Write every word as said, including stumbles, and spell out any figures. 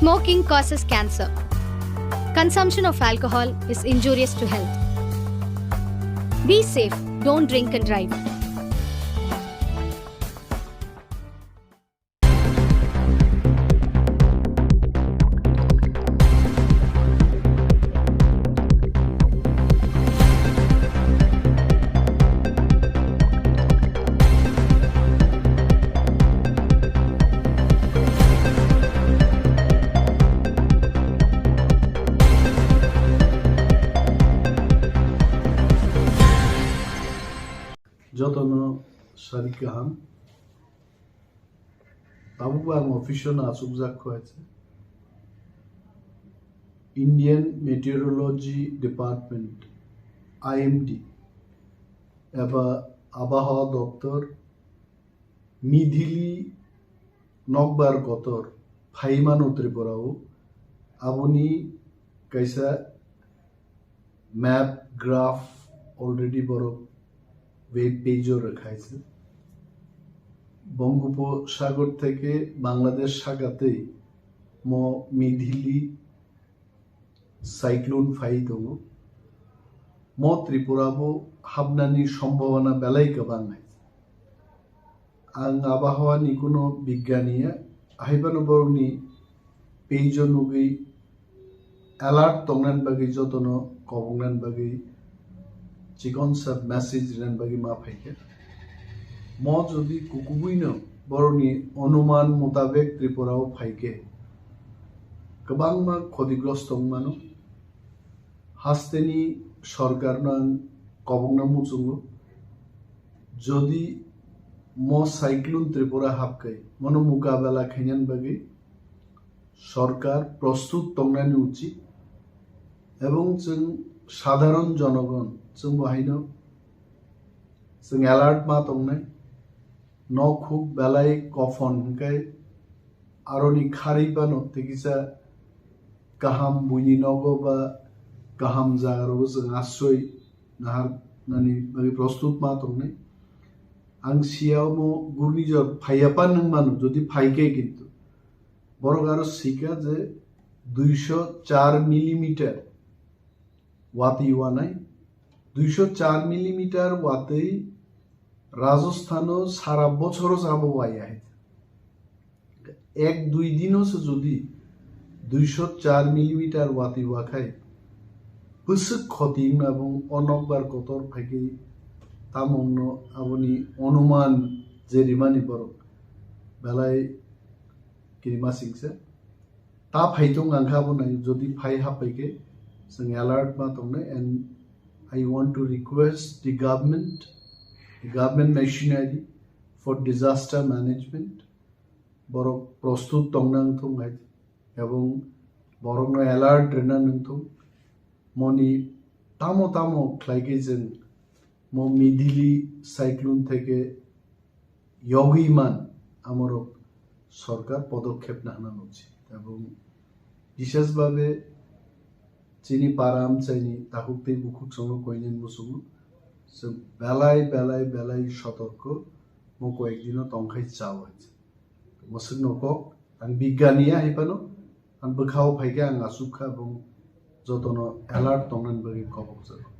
Smoking causes cancer. Consumption of alcohol is injurious to health. Be safe, don't drink and drive. Jotono sarik kaham. Tabukbo ang office-o no achukjak kho hai se. Indian Meteorology Department, I M D, eba Abahwa Doptor, Midhili nokbar kotor phai mano Tripura-o. Aboni kaisa map, graph already borok web page-o rwkhaise. Bongoposagar theke Bangladesh sakatwi mo Midhili cyclone phai tongo. Mo Tripura bo hapnani sombhabona belai kwbang hai. Ang abahawani kuno bigyani ya, haibano borokni page-o nugwi alert tongnani bagwi, jotono koboknani bagwi chikonsa message rinani bagwi ma phaikha. Mo jodi kukubuino borokni onuman mutabek Tripura-o phaikhe, kwbangma khodigrosto wngmano. Hasteni sorkarno ang kobokna muchungo, jodi mo cyclone Tripura hapkai, mono mukabela khainani bagwi sorkar prostut tongnani uchit, ebong chwng sadharon jonogon chwngbo haino chwng alert ma tongnai, nok huk belai kophon hwnkhe aroni kharwi phano tei kisa kaham buini nogo ba kaham jaga rogo chwng asroi naharnani bagwi prostut ma tongnai. Ang siya omo gurnijor phaiya pan wng mano, jodi phaikhe kintu borok aro sikha je duisho char millimeter watwi wanai, duisho char millimeter watwi Rajasthano sara bochoro jabo waiya hai. Ek dui dino se jodi duisho char millimeter watwi wakhai, bwswk khoti wngna bung o nokbar kotor phaikhe tamongno aboni onuman je rimani borok belai kirima singsa. Ta phaitung ang kha bo nai, jodi phai haphaikhe chwng alert ma tongnai, and I want to request the government, the government machinery for disaster management, borok prostut tongna wngthung hai, ebong borokno alert rwna wngthung. Moni tamo tamo khlaikhe chwng mo Midhili cyclone theke yogwi man amorok sorkar podokhep nahna uchi. Ebong bishesh bhabe chini para amchaini takhuk tei bukhuk songo koinani muchungo chwng belai belai belai sotorko mo koyek dino tongkhai chao hai. Mwswkno kok ang bigyani ya hai phano ang bwkhao phaikhe ang achuk kha, ebong jotono alert tongnani bagwi kobok jago.